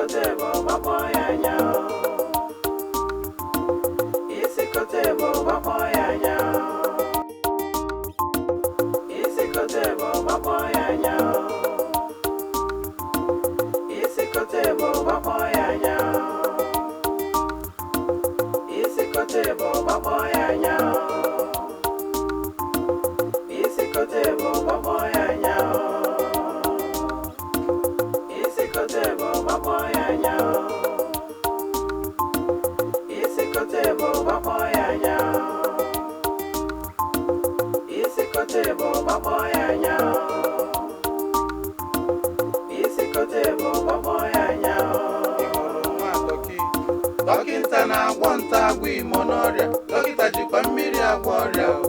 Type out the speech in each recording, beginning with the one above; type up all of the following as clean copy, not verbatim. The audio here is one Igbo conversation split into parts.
Isi kote ebu gbakpọ ya anya o. Isi kote ebu gbakpọ ya anya o. Isi kote ebu gbakpọ ya anya o. Isi kote ebu gbakpọ ya anya o. Isi kote ebu gbakpọ ya anya o. Isi kote ebu gbakpọ ya anya o. Isi kote ebu gbakpọ ya anya o. Isi kote ebu gbakpọ ya anya o. Isi kote ebu gbakpọ ya anya o. Isi kote ebu gbakpọ ya anya o. Ị hụrụ nwa dọkị? Dọkịta na-agwọ nta agwọ imo n'ọrịa. Dọkịta jikwa mmiri agwọ ọrịa o.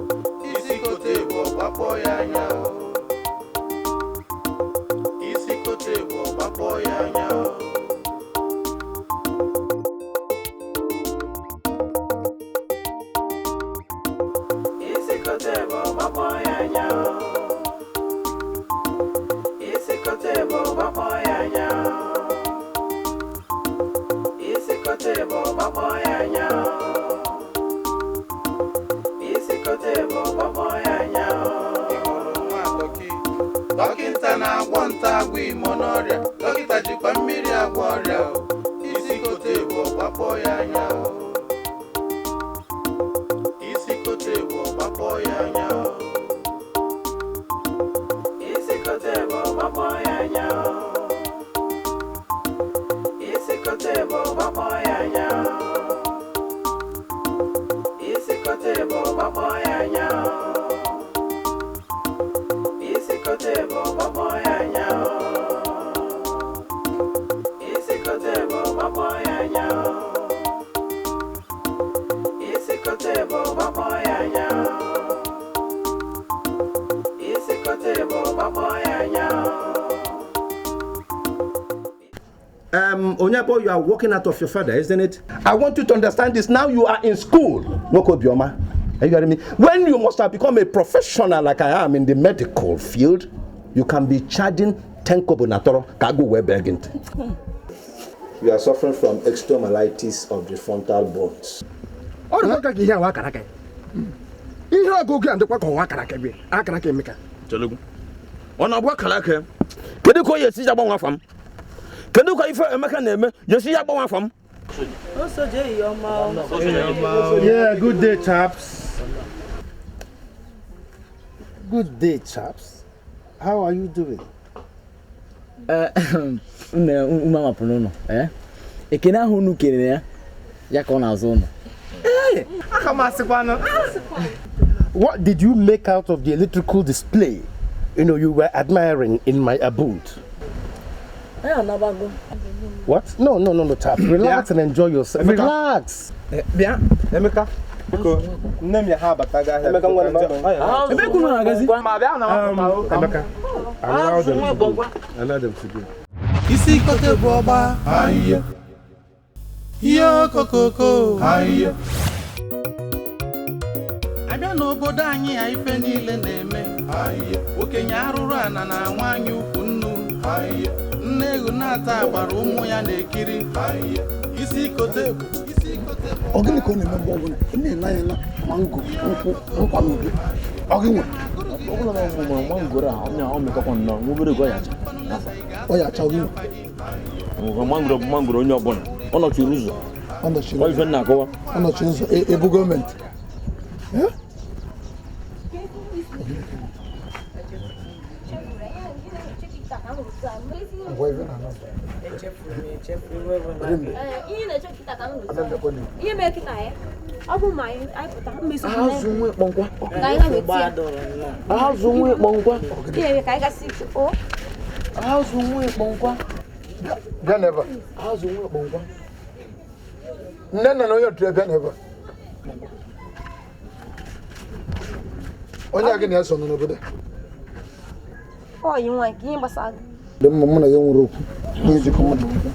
Isi kote ebu gbakpọ ya anya o. Isi kote ebu gbakpọ ya anya o. Isi kote ebu gbakpọ ya anya o. Isi kote ebu gbakpọ ya anya o. Isi kote ebu gbakpọ ya anya o. Isi kote ebu gbakpọ ya anya o. Ị hụrụ nwa dọkị? Dọkịta na-agwọ nta agwọ imo n'ọrịa. Dọkịta jikwa mmiri agwọ ọrịa o. Isi kote ebu gbakpọ ya anya o. Isi kote ebu gbakpọ ya anya o. Isi kote ebu gbakpọ ya anya o. Isi kote ebu gbakpọ ya anya o. Isi kote ebu gbakpọ ya anya o. Isi kote ebu gbakpọ ya anya o. Isi kote ebu gbakpọ ya anya o. Isi kote ebu gbakpọ ya anya o. Isi kote ebu gbakpọ ya anya o. Onyabo, you are walking out of your father, isn't it? I want you to understand this. Now you are in school. Nwoke Obioma. Are you hearing me? When you must have become a professional like I am in the medical field, you can be charging 10 kobo na toro ka go wee beg ntị. You are suffering from osteomyelitis of the frontal bones. Ọ dịkwa ka ihe ahụ akara aka ya. Ihe ọgụgụ a dịkwa ka ọwa akara aka gị, akara aka Emeka. Chelugwu. Ọ na-abụ akara aka ya. Kedu ka o ya esi ya agbanwe afa m? Kedu ka ife Emeka na-eme ya esi ya agbanwe afa m? Yeah, good day, chaps. Good day, chaps. How are you doing? Nne ume amapụrụ ụnụ ekene ahụ unu kelere ya ya ka ọ na-azụ ụnụ. Aka m asịkwanụ. What did you make out of the electrical display you were admiring in my abode? Anyị anabago. What? No, no, no, no, chaps. Relax and enjoy yourself. Emeka. Relax. Bịa, Emeka, biko, nne m ya ha abatago ahịa. Emeka, biko, ngwa ka nje- Ọ ya. Ebe kwunu na-agazi. Ma bịa na Emeka, allow them to go. Allow them to go. Isi kote bụ ọgba. Ahịhịa. Ihe okokoko. Ahịhịa. Abịa n'obodo anyị a ife niile na-eme. Ahịhịa. Okenye arụrụ ana na nwaanyị ukwu nnu. Ahịhịa. Nne ewu na-ata agbara ụmụ ya na-ekiri. Ahịhịa. Isi kote bụ isi kote bụ Ọ gịnị ka ọ na-eme mgbe ọbụla ị na-ele anya na mango nkwụ nkwa n'ubi? Ọ gị nwe? Ọ bụrụ na ọ mụrụ mangoro a, ọ na- ọ mekọkwa nnọọ nwa obere oge ọ ya acha n'afọ. Ọ ya acha gị nwe? Mangoro bụ mangoro onye ọbụla. Ọ nọchiri ụzọ. Ọ nọchiri Ọ ife m na-akọwa. Ọ nọchiri ụzọ ebu gọọmenti. Eh? Ngwa ife na anọ. Ihe na-eche kịta ka m rụzi. Ihe mere kịta ya, ọ bụ ma anyị pụta mmeso Azụ nwa ịkpọ nkwa. ka anyị ga weta ya. Azụ nwa ịkpọ nkwa. Ihe mere ka anyị gasị o Azụ nwa ịkpọ nkwa. Bịa n'ebe a. Azụ nwa ịkpọ nkwa. Nne nna na onye otu ya bịa n'ebe a. Onye a gị na-eso nọ n'obodo a? Ọ yi nwaanyị ka ihe gbasara gị. Dị mma, mụ na ya nwere okwu n'ijikọ mmadụ okwu.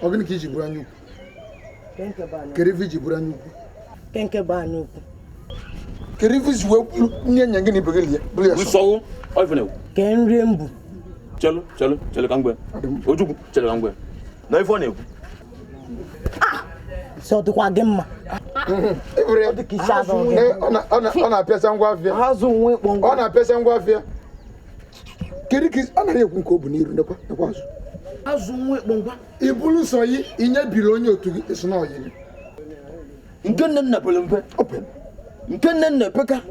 Ọ gịnị ka iji bụrụ anya ukwu? Kedu ife iji bụrụ anya ukwu? Kenke bụ anya ukwu. Kedu ife iji wee kwuru nne nya gị na ibe gị lie bụrụ ya sọ? Nsọwụ, ọ ife na-ekwu. Ke nri mbụ. Chelu, chelu, chelu ka mgbe. Ojukwu, chelu ka mgbe. Na ife ọ na-ekwu. Isi ọ dịkwa gị mma? Ọ na-apịasa ngwa afịa. Ọ na-apịasa ngwa afịa. Kedu ka ọ nara ekwu nke o bu n'iru nekwa nekwa azụ. Azụ nwa ịkpọ ngwa. Ị bụrụ sọ yi inye biri onye otu gị esi na ọyị gị. Nke nne nna pere mpe. Nke nne nna epeka.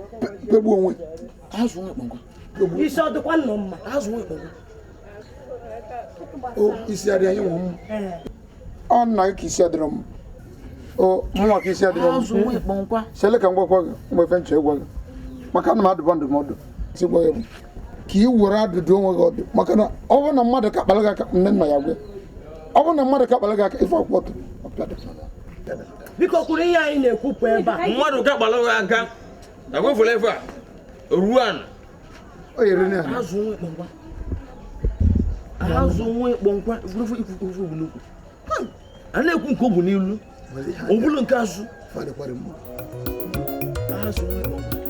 Pegbuo onwe. Azụ nwa ịkpọ ngwa. Isi ọ dịkwa nnọọ mma? Azụ nwa ịkpọ ngwa. O isi adị anyị nwe mma. Ọ nna gị ka isi adịrọ m. O mụnwa ka isi adịrọ m. Azụ nwa ịkpọ ngwa. Sele ka m gwakwa gị mgbe efe nche gwa gị. Maka na m adụbọ ndụmọdụ. Si gwa gị bụ ka ị were adụdụ onwe gị ọdụ maka na ọ bụrụ na mmadụ ka kpara gị aka nne nna ya gwe. Ọ bụrụ na mmadụ ka kpara gị aka ife akwụkwọ ọtọ. Biko kwuru ihe anyị na-ekwupụ ebe a. Mmadụ ka kpara gị aka. Na gwefere ife a. Ruo ana. O yere na ya. Azụ nwa ịkpọ ngwa. Azụ nwa ịkpọ ngwa. Ifu ifu ifu nnukwu. A na-ekwu nke o bu n'ilu. O bulu nke azụ. Azụ nwa ịkpọ ngwa. Azụ nwa ịkpọ ngwa.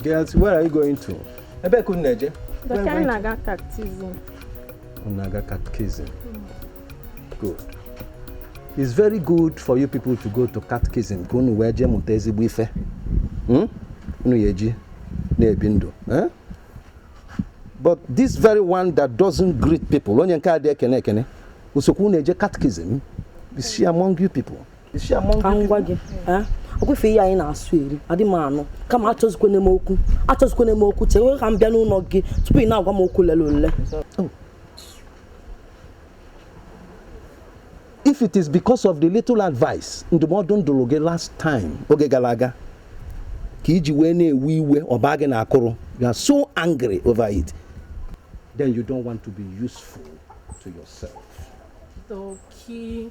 Girls, where are you going to? Ebe ka unu na-eje? Dọkịta anyị na-aga catechism. Unu na-aga catechism. Good. It's very good for you people to go to catechism ka unu wee jee mụta ezigbo ife. Unu ya eji na-ebi ndụ. But this very one that doesn't greet people, onye nke adị ekene ekene, usokwu unu eje catechism, is she among you people? Is she among Ka you m gwa gị, ọkwefe ihe anyị na-asụ eri adị m anụ kama achọzikwana m okwu achọzikwana m okwu chewe ka m bịa n'ụlọ gị tupu ị na-agwa m okwu lele ole. If it is because of the little advice ndụmọdụ ndụrụ gị last time oge gara aga ka iji wee na-ewe iwe ọba gị na akụrụ, you are so angry over it, then you don't want to be useful to yourself. Dọkị,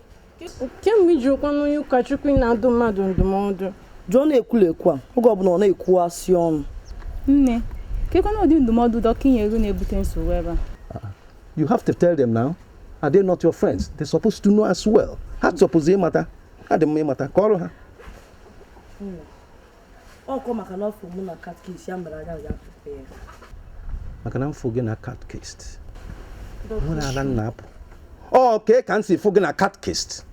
kemgbe iji okwu onye ụkọchukwu ị na-adụ mmadụ ndụmọdụ. Jụọ na-ekwula ekwu a oge ọbụla ọ na-ekwuasị ọnụ. Nne, kekwana ụdị ndụmọdụ dọkịta ego na-ebute nsogbu ebe a? You have to tell them now. Are they not your friends? They're supposed to know as well. Ha suppose ịmata. Ha dị mma ịmata. Kọrọ ha. Ọkọ maka na ọfụ mụ na katkist ya mere anya ya pụta ya. Maka na mfụ gị na katkist. Nwere ala nna apụ. Ọ kee ka m si fụ gị na katkist.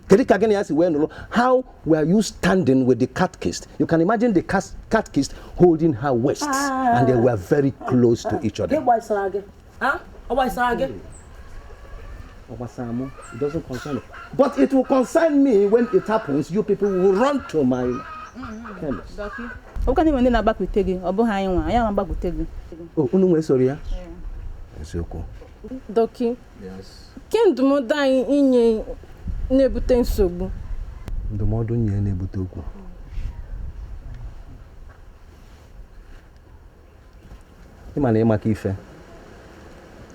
Kedu ka gị na ya si wee nụrụ? How were you standing with the catechist? You can imagine the catechist holding her waist, and they were very close to each other. Gị gbasara gị? Ha? Ọ gbasara gị? Obasamu, it doesn't concern me. But it will concern me when it happens. You people will run to my chemist. Ọ bụkwa na ndị na-agbakwute gị, ọ bụghị anyị nwa, anyị ama agbakwute gị. Oh, unu nwee soro ya? Eziokwu. Dọkị, Yes. ke ndụmọdụ anyị inye na-ebute nsogbu? Ndụmọdụ nye na-ebute okwu. Ịma na ịmaka ife.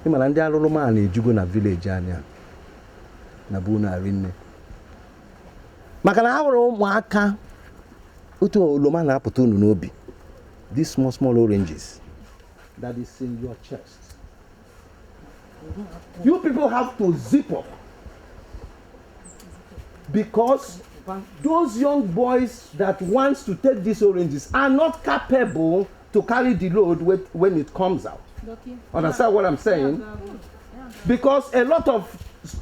Ịma na ndị alụrụma na-ejugo na vileji anyị a na bụ narị nne. Maka na ha nwere ụmụaka otu oroma na-apụta unu n'obi. These small small oranges that is in your chest. You people have to zip up. Because those young boys that wants to take these oranges are not capable to carry the load when it comes out. Understand what I'm saying? Because a lot of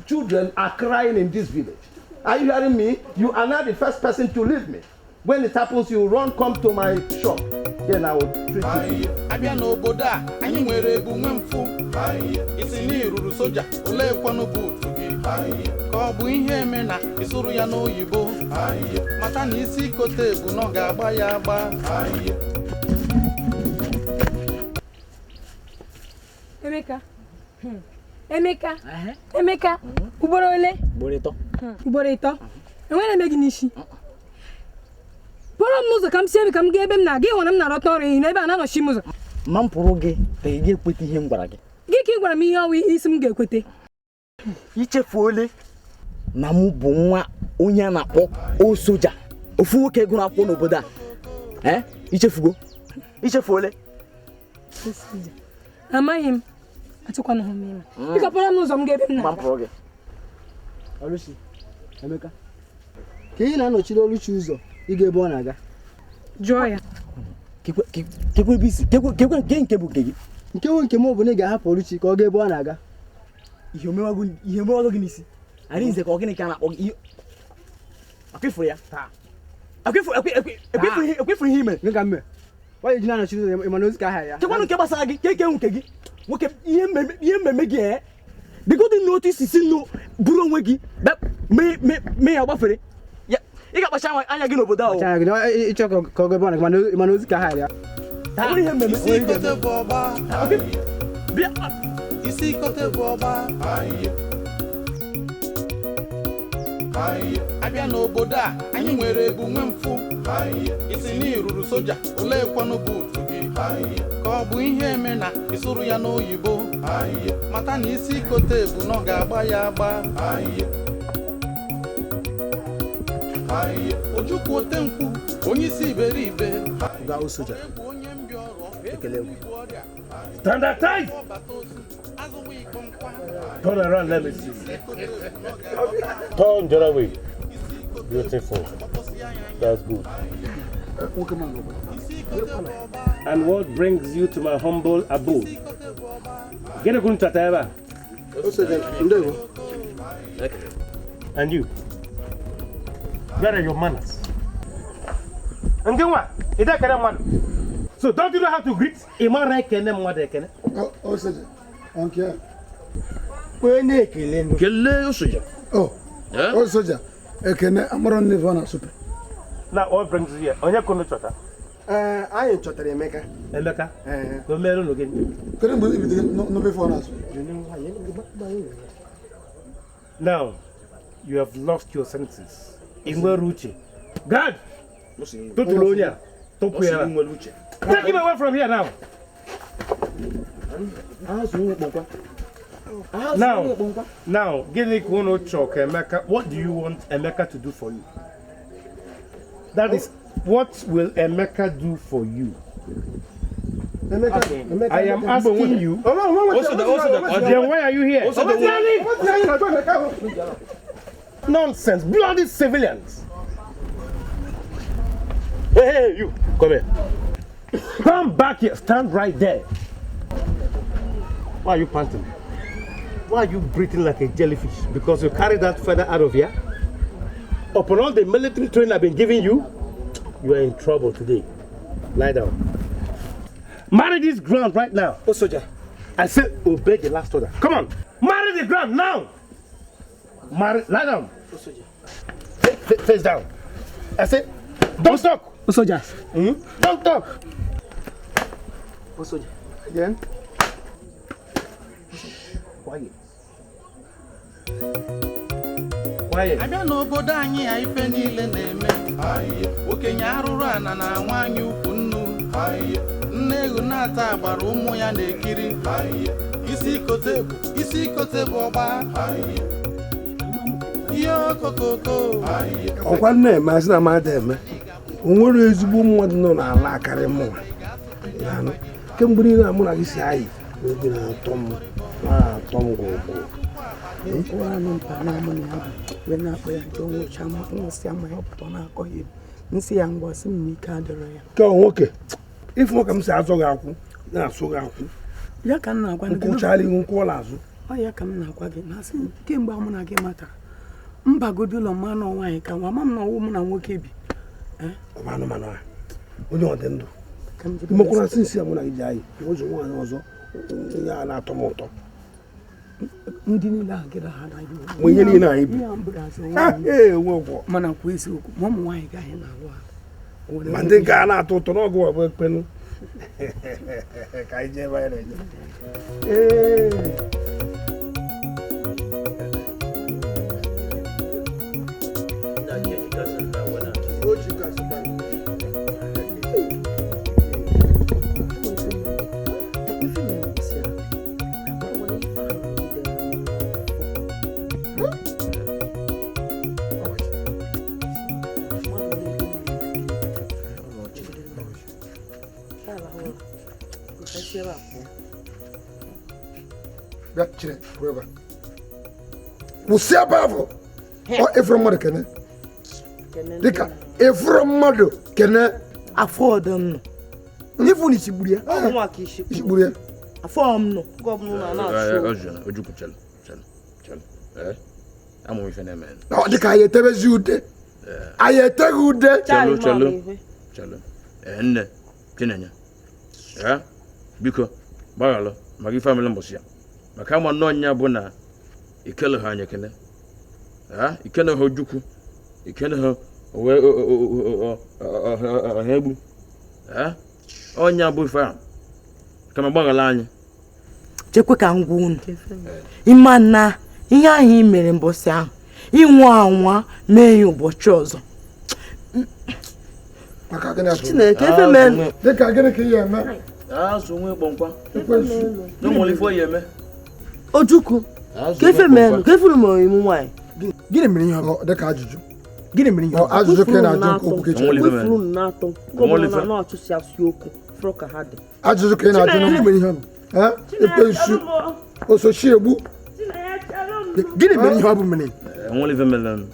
children are crying in this village. Are you hearing me? You are not the first person to leave me. When it happens, you run, come to my shop. Then I will treat you. Abịa n'obodo a, anyị nwere ebu nwe mfụ. Isi na iruru soja, olee kwanụ buutu gị? Ka ọ bụ ihe eme na ịsụrụ ya n'oyibo. Mata na isi kote ebu na ọ ga-agba ya agba. Emeka. Emeka. Emeka. Ugboro ole? Ugboro ịtọ. Ugboro ịtọ. Enwere eme gị n'isi. Kpọrọ m n'ụzọ ka m si ebe ka m gaa ebe m na-aga ịhụ na m na-arọta ọrụ ehi n'ebe a na-anọchi m ụzọ. Ma m pụrụ gị ka ị ga-ekweta ihe m gwara gị. Gị ka ị gwara m ihe ọwụ isi m ga-ekwete. Ichefuole na mụ bụ nwa onye a na-akpọ o soja. Ofu nwoke gụrụ akwụkwọ n'obodo a. Ichefugo? Ichefuole. Amaghị m. Achọkwana m ime. Biko pụrụ m n'ụzọ m ga-ebe m na. Ma m pụrụ gị. Oluchi, Emeka. Ka ị na-anọchiri Oluchi ụzọ ịga ebe ọ na-aga. Jụọ ya. Kekwe ebe isi, kekwe nke bụ nke gị. Nke bụ nke m bụ na ị ga-ahapụ Oluchi ka ọ gaa ebe ọ na-aga. Ihe omewago gị n'isi. Arinze ka ọ gịnị ka a na-akpọ gị? Akwụfụrụ ya. Akwụfụrụ ihe i mere. Nke ka m mere. Why ji na-anọchiri ụzọ ịma na ozi ka aha ya? Kekwanụ nke gbasara gị, ke nke gị. Nwoke ihe mmemme gị ee. Biko dị n'otu isi si nnu buru onwe gị mee ya gbafere. Ị ga-akpacha anya gị n'obodo ahụ. Ịchọ ka ọ gaa ebe ọ na-aga mana ozi ka aha ya. Isi kote bụ ọgba. Isi kote bụ ọgba. Abịa n'obodo a anyị nwere ebu nwe mfụ. Isi na iruru soja olee kwanụ buutu gị ka ọ bụ ihe eme na ịsụrụ ya n'oyibo mata na isi kote bụ na ọ ga-agba ya agba. Ojukwu otenkwụ onye isi iberibe. Stand aside! Turn around, let me see. Turn the other way. Beautiful. That's good. And what brings you to my humble abode? Get a good tataba. And you? Where are your manners? And then what? Is that kind of man? So don't you know how to greet? Oh, Soja. Okay. Oh, oh, Soja. Ekene, amaro n'ife na super. Now what brings you here? Onye kono chọta? Anyị chọtara Emeka. Emeka? Ka o mere unu gịnị? Kedu mgbe i bidoro n'ofe ife ọ na-asụ? Now, you have lost your senses. I nwere uche. Guard! Tụtụrụ onye a. Tụpụ ya. Take him away from here now. Now, gịnị ka unu chọrọ ka Emeka, what do you want Emeka to do for you? That is, what will Emeka do for you? Emeka, I am asking you. Then why are you here? Nonsense, bloody civilians. Hey, hey, you, come here. Come back here, stand right there. Why are you panting? Why are you breathing like a jellyfish? Because you carry that feather out of here? Upon all the military training I've been giving you, you are in trouble today. Lie down. Marry this ground right now. Oh, soldier. I said obey the last order. Come on. Marry the ground now. Marry, lie down. Oh, soldier. Face down. I said, don't talk. Oh, soldier. Don't talk. Oh, soldier. Again. Quiet. Quiet. Abịa n'obodo anyị a ife niile na-eme. Okenye arụrụ ana na nwaanyị ukwu nnu. Nne ewu na-ata agbara ụmụ ya na-ekiri. Isi kote bụ ọgba. Ihe okokoko. Ọkwa nna-eme asị na mmadụ eme. O nwere ezigbo mmadụ nọ n'ala akarị mụnwa. Kemgbe niile a mụ na gị si ayị, obi na-atọ m na-atọ m gwụgwụ. Nkọwara mpa na-amụ na ya bụ wee na-akpọ ya nke nwụcha nwụsịa ma ya pụta na-akọ ya nsị ya ngwa sị m na ike adịrọ ya. Nke nwoke, ịfụ nwoke m si azọ gị akwụ na-asụ gị akwụ. Ya ka m na-agwa gị. Nkwụchala ihu nkwụọla azụ. Ọ ya ka m na-agwa gị na asị m kemgbe mụ na gị matara mbagodo ụlọ mmanụ nwaanyị ka nwa ama m na ọwụ mụ na nwoke bi. Ọ bụ anụmanụ a onye ọ dị ndụ. Imekwara nsị nsị a mụ na gị ji ayị ụzọ nwaanyị ọzọ onye a na-atọ m ụtọ. Ndị niile ahụ gị ha na Ma ihe niile anyị bi. Mana kwuo eziokwu ma ụmụ nwaanyị gaghị na-alụ ha. Ma ndị nke a na-atọ ụtọ n'ọgụ ọ bụ ekpenu. Ka anyị jee ebe anyị na-eje. Ee. Bịa chere pụrụ ebe a. Kwụsị ebe ahụ. Ọ ịfụrụ mmadụ kene. Dịka ịfụrụ mmadụ kene. Afọ ọdọ m nọ. Ifu na isi gburu ya. Isi gburu ya. Afọ m nọ. Oge ọbụla na na-achụ. Ojukwu chelụ chelụ chelụ. Amụ ife na-eme. Ọ dịka anyị etebezi ude. Anyị eteghị ude. Chelụ chelụ chelụ. Nne Chinenye. Biko gbaghalụ maka ife amịlị mbọsị ya. Maka ama nnọọ nya bụ na ikele ha anyị ekele. Ikele ha Ojukwu. Ikele ha ọha egbu. Ọnya bụ ife ahụ. Kama gbaghala anyị. Chekwe ka m gwa unu. Ịma na ihe ahụ ị mere mbọsị ahụ ịnwa anwa mee ya ụbọchị ọzọ. Maka gịnị afọ? Chineke efe mee. Dịka gịnị ka ị ya eme? Azụ nwe kpọmkwa. Na nwere ife ọ ya eme. Ojukwu ka efe mee ka efuru m oyimu nwaanyị. Gịnị mere ihe ọ bụ? Dịka ajụjụ. Gịnị mere ihe ọ bụ? Ajụjụ ka ị na-ajụ nke okwu ka ị chọrọ. Wefuru m n'atọ. Gọvanọ na-achụsi asị okwu fụrụ ka ha dị. Ajụjụ ka ị na-ajụ Gịnị mere ihe ọ bụ? Ekwensu osochi egbu. Gịnị mere ihe ọ bụ mere? Enwere ife mere nụ.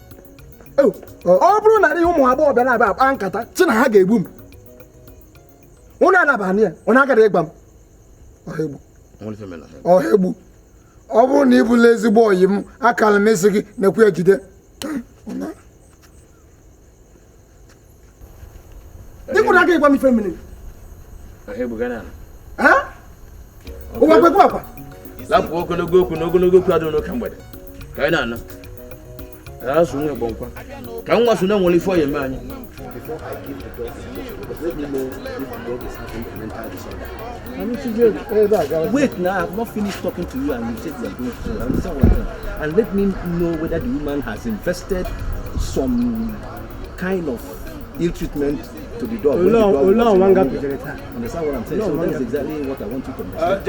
Ọ bụrụ na ụmụ agbọghọbịa na-abịa akpa nkata sị na ha ga-egbu m. Ụnụ anabaghị ya, ụnụ agaghị ịgba m. Ọha egbu. Ọ bụrụ na ị bụla ezigbo ọyị m, akara m isi gị na-ekwu ya jide. Dịka ụnụ agaghị ịgwa m ife mere. Ọha egbu gana. Ụwa kwekwe akwa. Lapụ ogologo okwu na ogologo okwu adịghị n'oke mgbede. Ka anyị na-ana. Azụ nwe kpọmkwa. Ka nwa so na nwere ife ọ ya eme anyị. Before I give the dog injection, because let me know if the dog is having a mental disorder. Wait now, I have not finished talking to you and you said you are going to understand what I'm saying. And let me know whether the woman has invested some kind of ill treatment to the dog. Understand what I'm saying? So that's exactly what I want you to understand.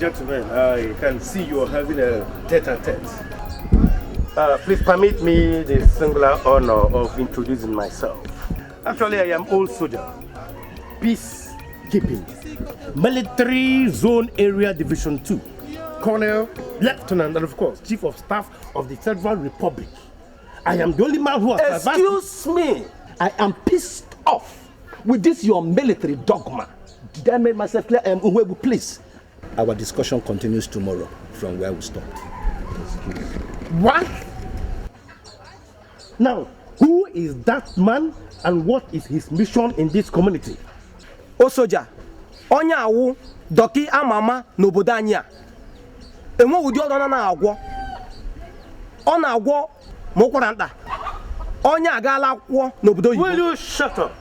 Gentlemen, I can see you are having a tete-a-tete. Please permit me the singular honor of introducing myself. Actually, I am old soldier, peacekeeping, military zone area division 2, colonel, lieutenant, and of course, chief of staff of the Federal Republic. I am the only man who has survived. Excuse me, I am pissed off with this your military dogma. Did I make myself clear? Unwegu, please. Our discussion continues tomorrow from where we stopped. What? Now, who is that man and what is his mission in this community? O soja, onye awụ dọkị ama ama n'obodo anyị a. Enweghị ụdị ọrịa ọ na-agwọ. Ọ na-agwọ ma ụkwara nta. Onye agaala akwụkwọ n'obodo oyibo. Will you shut up?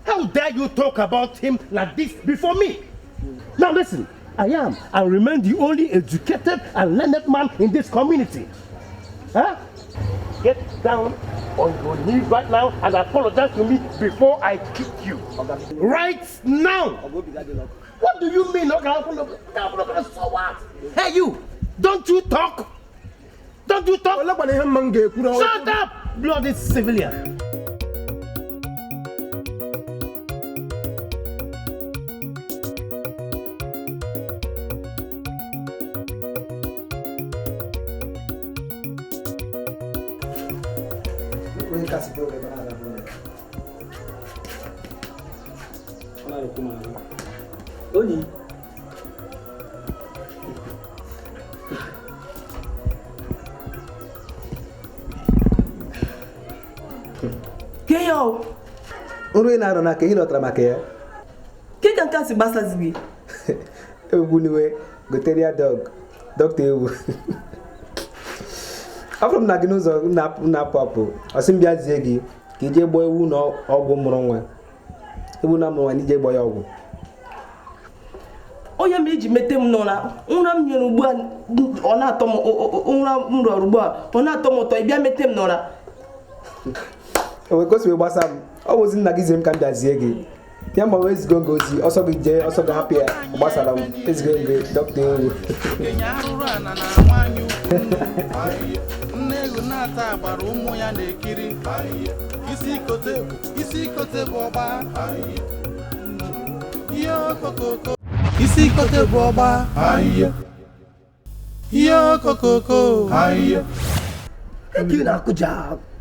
How dare you talk about him like this before me? Now listen, I am and remain the only educated and learned man in this community. Huh? Get down on your knees right now and apologize to me before I kick you. Right now! What do you mean? Hey you! Don't you talk! Don't you talk! Shut up! Bloody civilian! Onyi. Keyo. Nri na-arọ na ka ị lọtara maka ya. Ke ka nke a si gbasazi gị? Egwuniwe goteria dog dọkịta ewu. Afụrụ m na gị n'ụzọ na-apụ apụ, ọ sị m bịa zie gị ka ije gbaa ewu na ọgwụ mụrụ nwa. Ewu na mụrụ nwa na ije gbaa ya ọgwụ. Onye mere iji mete m n'ụra, ụra m nyere ugbu a ọ na-atọ m ụra m rọrọ ugbu a ọ na-atọ m ụtọ, ị bịa mete m n'ụra. O wee gosi wee gbasa m, ọ bụ ozi nna gị ziri m ka m bịazie gị. Ya ma wee zigo gị ozi, ọsọ gị jee, ọsọ gị hapụ ya, ọ gbasara m, ezigo m gị dọkịta ewu. Ehu na-ata agbara ụmụ ya na-ekiri. Isi kote bụ, isi kote bụ ọgba. Ihe okokoko. Isi kote bụ ọgba. Ihe okokoko. Ka ị na-akụja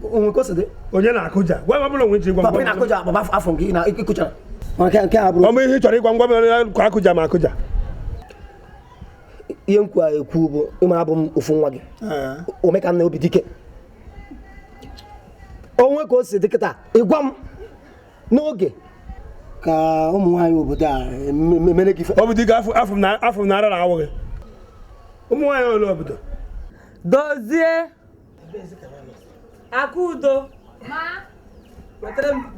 onwe ka o si dị? Onye na-akụja? Gwa m, ọ bụla onwe ji gwa m. Papa, ị na-akụja papa afọ nke ị na-akụchara. Nke a bụrụ Ọ bụ ihe ị chọrọ ịgwa m, gwa m ka akụja ma akụja. Ihe m kwuru ekwu bụ ịmara abụ m ofu nwa gị. Ome ka nna obi dike. Onwe ka o si dị kịta, ị gwa m n'oge ka ụmụ nwaanyị obodo a emere gị ife. Obi dike afọ m na ara na-awụ gị. Ụmụ nwaanyị ole obodo? Dozie. Akudo. Ma.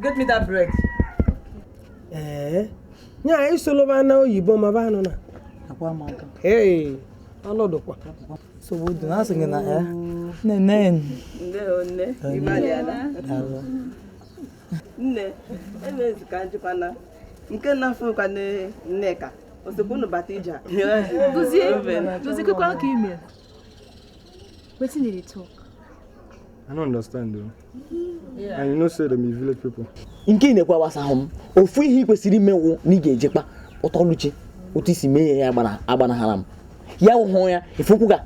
Get me that bread. Ee, nya isoloba na oyibo ma ba nọ na. Hey, ọnọdụkwa. Nsogbu dị na asị gị na ya. Nne. Ndewo nne, ịgbalịala. Nne, emezi ka njikwana. Nke na-afụkwa Nneka. Osikwa unu bata ije a. Dozie, Dozie kekwa ka ime. Wetin dey talk? I don't understand though. Yeah. And you know say them be village people. Nke ị na-ekwu agbasahụ m. Ofu ihe ị kwesịrị imewu na ị ga-ejekpa ụtọ Oluchi otu isi mee ya agbanaghara m. Ya hụ ya ifokwu ga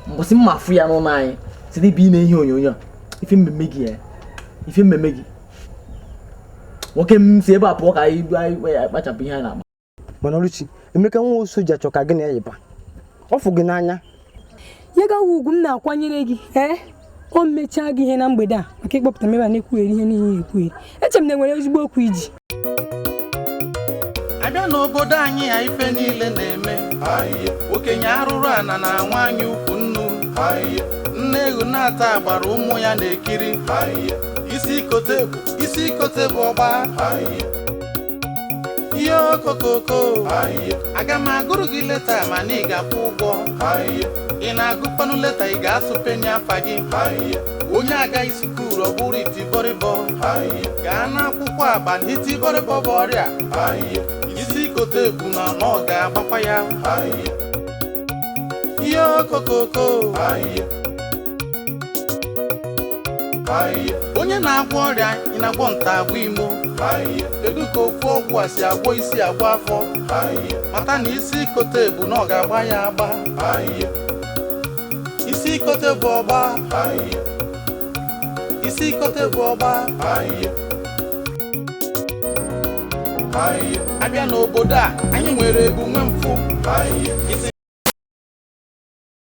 mbọsị mma afụ ya n'ụlọ anyị site ebe ị na-ihe onyonyo a ife mmemme gị ya ife mmemme gị nwoke m si ebe a pụọ ka anyị kpachapụ ihe anyị na-agba. Mana Oluchi, Emeka nwa soja chọ ka gị na ya yịba. Ọ fụ gị n'anya. Ya gawa ugwu m na-akwanyere gị ee o mechaa gị ihe na mgbede a maka ịkpọpụta m ebe a na-ekwugheri ihe niile ekwugheri. Eche m na enwere ezigbo okwu iji. Abịa n'obodo anyị ya ife niile na-eme. Okenye arụrụ ana na nwaanyị ukwu nnu. Nne ehu na-ata agbara ụmụ ya na-ekiri. Isi kote bụ, isi kote bụ ọgba. Ihe okokoko. Aga m agụrụ gị leta mana ị ga-akwụ ụgwọ. Ị na-agụkwanụ leta ị ga-asụ peni afa gị. Onye agaghị sukuru ọ bụrụ itibọrịbọ. Gaa n'akwụkwọ agba na itibọrịbọ bụ ọrịa. Isi kote bụ na ọ ga-agbakwa ya. Ihe okokoko. Onye na-agwọ ọrịa ị na-agwọ nta agwọ imo. Kedu ka ofu ọgwụ a si agwọ isi agwọ afọ? Mata na isi kote bụ na ọ ga-agba ya agba. Isi kote bụ ọgba. Isi kote bụ ọgba. Abịa n'obodo a anyị nwere ebu nwe mfụ. Isi